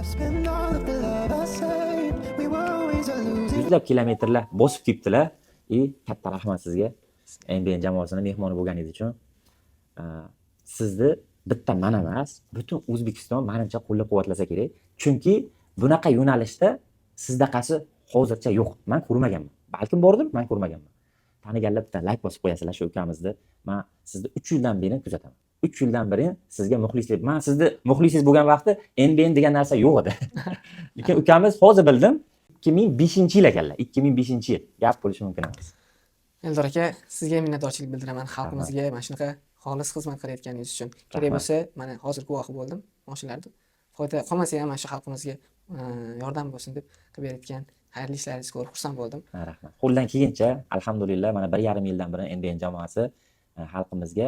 Spend all of the love I saved. We were always a losing. Yuzlab kilometrlar bosib kelibdilar. И katta rahmat sizga, NBN jamoasini mehmoni bo'lganingiz uchun. Sizni bitta man emas, butun O'zbekiston, manimcha, qo'llab quvvatlasa kerak, chunki bunaqa yo'nalishda sizdaqasi hozircha yo'q, man ko'rmaganman. Balkim bordir, man ko'rmaganman. Taniganlar bitta layk bosib qo'yasizlar shu ukamizni. Man sizni 3 yildan beri kuzataman, 3 yildan beri sizga muxlislik. Man sizni muxlisingiz bo'lgan vaqtda NBN degan narsa yo'q edi, lekin ukamiz, hozir bildim, 2005-yil ekanlar, 2005-yil. Gap bo'lishi mumkin emas. Eldor aka, sizga minnatdorchilik bildiraman xalqimizga mana shunaqa xolis xizmat qilayotganingiz uchun. Kerak Rahmat. bo'lsa, mana hozir guvohi bo'ldim, moshinlarni foyda qolmasa ham, mana shu xalqimizga yordam bo'lsin deb qilib berayotgan xayrli ishlaringizni ko'rib xursand bo'ldim. Ha, rahmat. Qo'ldan kelgancha, alhamdulillah, mana 1,5 yildan beri NBN jamoasi xalqimizga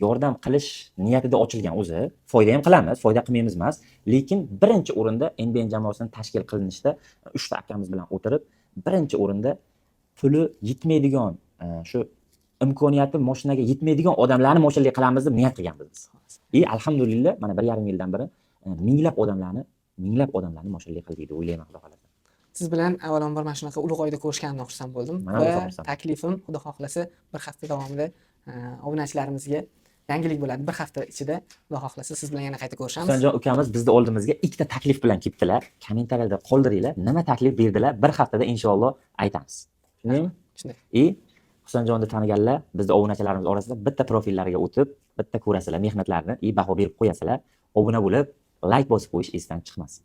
yordam qilish niyatida ochilgan o'zi. Foyda ham qilamiz, foyda qilmaymiz emas, lekin birinchi o'rinda NBN jamoasini tashkil qilinishda uchta akamiz bilan o'tirib, birinchi o'rinda puli yetmaydigan, shu imkoniyati moshinaga yetmaydigan odamlarni moshinali qilamiz deb niyat qilganmiz biz. И alhamdulillah, mana 1,5 yildan beri minglab odamlarni moshinali qildik deb o'ylayman, xudo xohlasa. Siz bilan avvalambor mana shunaqa ulug' oyda ko'rishganimdan xursand bo'ldim Man ham va o'zim xursandman. taklifim, xudo xohlasa, bir hafta davomida obunachilarimizga yangilik bo'ladi. Bir hafta ichida, xudo xohlasa, siz bilan yana qayta ko'rishamiz. Husanjon ukamiz bizni oldimizga ikkita taklif bilan kelibdilar. Kommentariyada qoldiringlar, nima taklif berdilar, bir haftada inshaalloh aytamiz. Tushundingmi? Shunday. И Husanjonni taniganlar, bizni obunachilarimiz orasida bitta profillariga o'tib, bitta ko'rasizlar mehnatlarini и baho berib qo'yasizlar. Obuna bo'lib, layk bosib qo'yish esdan chiqmasin.